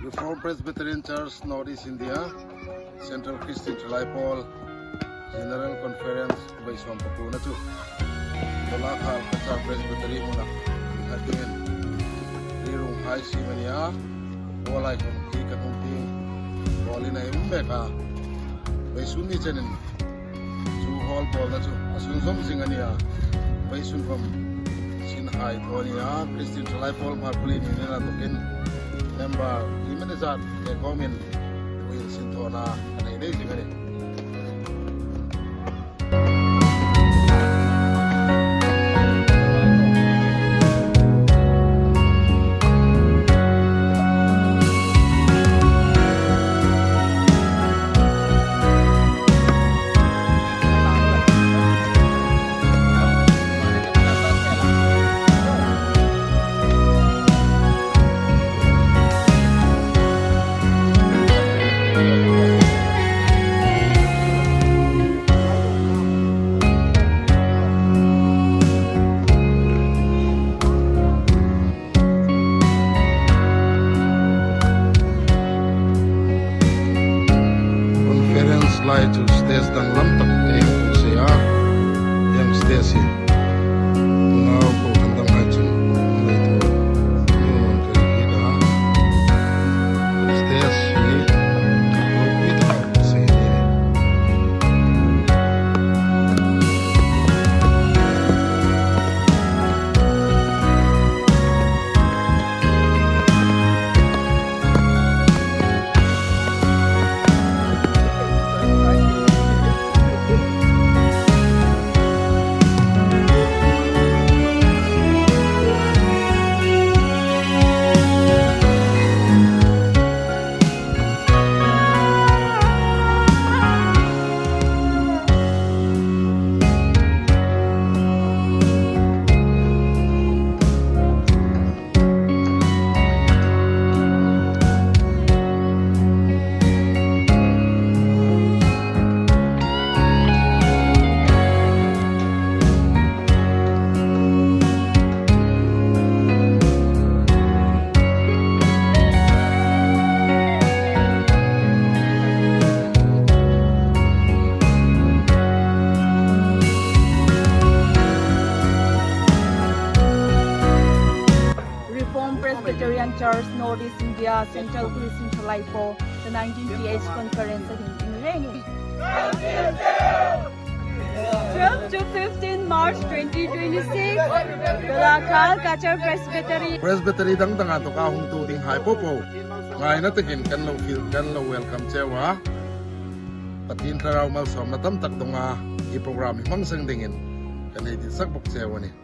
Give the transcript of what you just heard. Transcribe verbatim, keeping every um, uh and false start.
Reformed Presbyterian Church North East India Central Christian Thalai Pawl General Conference vawi sawm pakuona chu Dolakhal Kachar Presbytery hmuna innghat dingin Rirung hai siem a nih a, Pawl hai khom khi kan hung ti, Pawl in a um mek a, vawisun ni chenin chu hall bawlna chu a sunzawm zing a nih a, vawisun khom sin hai thaw a nih a, Christian Thalai Pawl Hmarkhawlien Union a tukin member hlim a ni zat te khawmin vawisun sin thawna a nei nei zing a nih. Conference lai chu stage danglam tak ei hung sei a, hieng stage hi nau ko kan dang hai chu nei tu ni mon ka hi da. Stage hi ko pi ta sei ni. Reformed Presbyterian Church North East India Central Christian Thalai Pawl the nineteen T H Conference a hin inreng. Twelve to fifteen March twenty twenty-six, Dolakhal Kachar Presbytery. Presbytery dang dang a tuok a hung tu ding hai po po ngaina takin kan lo fiel, kan lo welcome cheu a. Pathien Thlarau malsawmna tam tak donga hi program hi hmang seng dingin kan hei ditsak bok cheu a nih.